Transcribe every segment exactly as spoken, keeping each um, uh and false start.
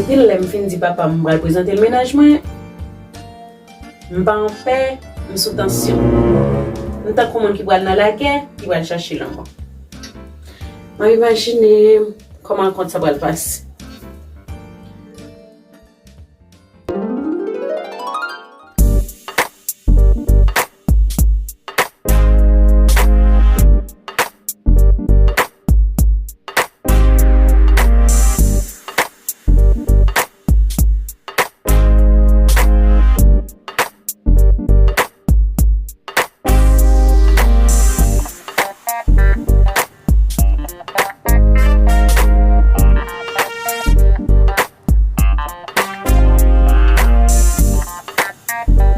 Gen lè m fin di papa m m pral prezante l mennaj mwen, m pa anpè, m sou tansyon. M tankou moun ki pral nan lagè, ki pral chache lanmò. M ap imajine kòman rankont sa pral pase.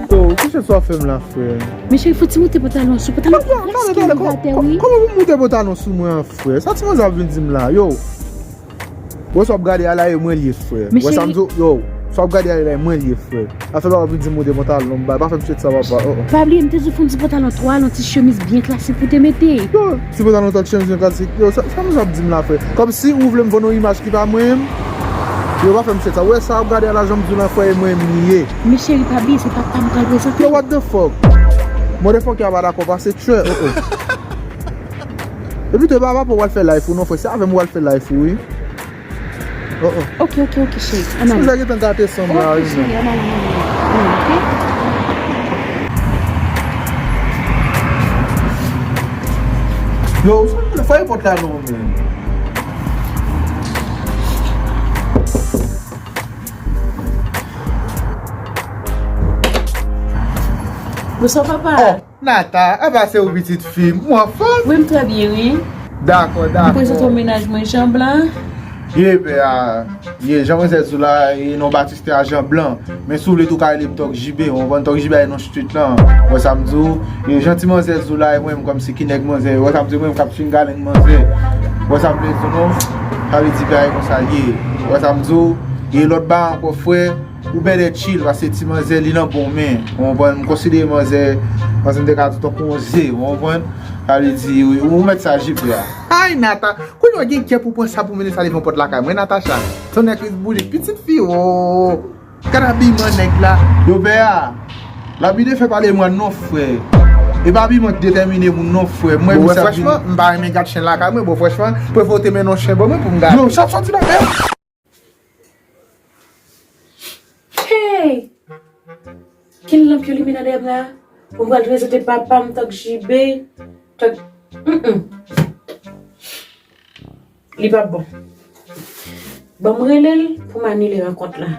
Yo, ki chèt sa w ap fè m la, frè? Men cheri, fò ti moute pantalon sou, pantalon. Kòman pou m moute pantalon sou mwen an, frè? Sa ti manzè ap vin di m la, yo. Wè sa w ap gade a la, e mwen l ye, frè. Wè sa m di w, yo. Sa w ap gade a la, e mwen l ye, frè. Afè pa w ap vin di m moute pantalon m ba, pa fè m chèt sa, papa. Oh, oh. Pa bliye, m te di w fò w di pantalon twal, yon ti chemiz byen klasik pou te mete. Yo, ti pantalon twal, chemiz byen klasik. Yo, sa, sa manzè ap di m la, frè? Kòmsi ou vle m vann yon imaj ki pa mwen menm? Yo, pa fè m chèt sa. Wè sa w ap gade a la, jan m di w la, frè, e mwen m ye. Men cheri, pa bliye, se papa m pral prezante. Yo, what the fuck? Motherfucker pa dakò, pase tchwè, oh, oh. Epi tou, e pa, pa pou w al fè live ou non, frè. Se avè m ou al fè live ou, wi. Oh, oh. Ok, ok, ok, cheri. Ann ale. Sipoze gentan gate san m la, wi, cheri, men. Ann ale, ann ale, ann ale, ok? Yo, sa, fè pòt la non, men. Bonswa, papa. Oh. Nata, apa se ou pitit fi m? Ou anfòm? Wi, m trè byen, wi. Dakò, dakò. M prezante w mennaj mwen, Jean Blanc. Ye, pè a, ye, jan manzè di w la, e non batistè a Jean Blanc. Men si w vle tou, w ka rele m Tòg J B, ou konprann, Tòg J B a e non street lan. Wè sa m di w? E jan ti manzè di w la, e mwen menm kòmsi ki nèg manzè, wè sa m di w, mwen menm k ap chewing-gum manzè. Wè sa m vle di w non? Sa vle di bagay konsa l ye. Wè sa m di w? E lòt bagay ankò, frè, ou bèlè chill, paske ti manzè, li nan bon men. Ou konprann? M konsidere manzè, manzè m te ka di tankou yon ze, ou konprann? Sa vle di, ou, ou mèt sa jipe a. Ay, Nata, kounye a w gen kè pou pran sa pou mennen sa devan pòt lakay mwen, Natacha. Tonnè Kris boule, pitit fi, o. Gad abiman nèg la. Yo, pè a, l ap vin fè pale mwen non, frè. E pa abiman k detèmine moun non, frè. Mwen, bon, wè, franchman, m pa renmen gad chen lakay mwen, bon, franchman, prefere w te mennen yon chen ban mwen pou m gade. Yo, sa soti la, frè. Hey! Ken lanp yo limen nan dèyè m la? Mwen pral prezante papa m, Tòg J B. Tòg, mm, mm. Li p ap bon. Ban m rele l pou m anile rankont la.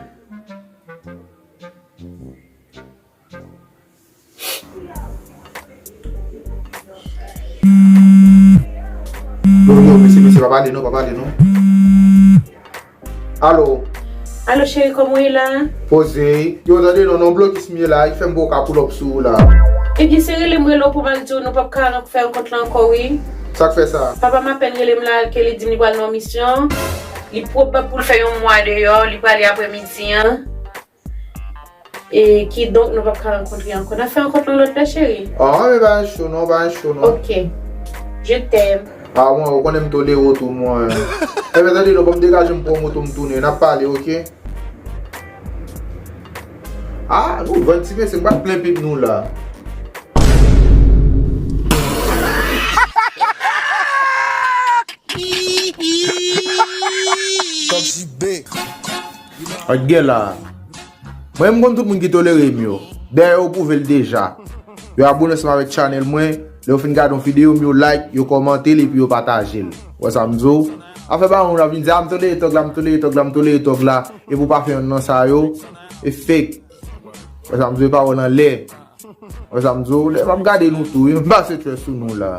Yo, yo, mesye, mesye, pa pale non, pa pale non. Alo. Alo, cheri, kòman w ye la? Poze. Yo, tande non, non, blokis m ye la, ki fè m poko ka pull up sou ou la. Ebyen, se rele m rele w pou m al di w nou p ap ka fè rankont la ankò, wi. Sa k fè sa? Papa m apèn rele m la, ke li di m li pral nan yon misyon. Li pwobab pou l fè yon mwa deyò, li prale aprèmidi an. E kidonk, nou p ap ka rankontre ankò. N a fè rankont lan lòt lè, cheri. Ah, men pa gen cho non, pa gen cho non. Ok. Je t'aime. Ah, mwen, ou konnen m tolere w tou, mwen. Enben, tande non, ban m degaje m pran moto m tounen. N ap pale, ok? Ah, nou vann ti mesye, m pral plen pit nou la. Tòg J B. Gad la. Mwen, m konn tout moun ki tolere m yo. Dayè, yo pwouve l deja. Yo abone ansanm avèk channel mwen. Lè yo fin gade yon videyo m, yo like, yo kòmante l epi yo pataje l. Ou wè sa m di w? Afè pa moun ap vin di, "Ah, m tolere tòg la, m tolere tòg la, m tolere tòg la." Epi w pa fè yonn nan sa yo. E fake. Ou wè sa m di w? E pawòl anlè. Wè sa m di w, lè m ap gade nou tou, wi, m pase tchè sou nou la.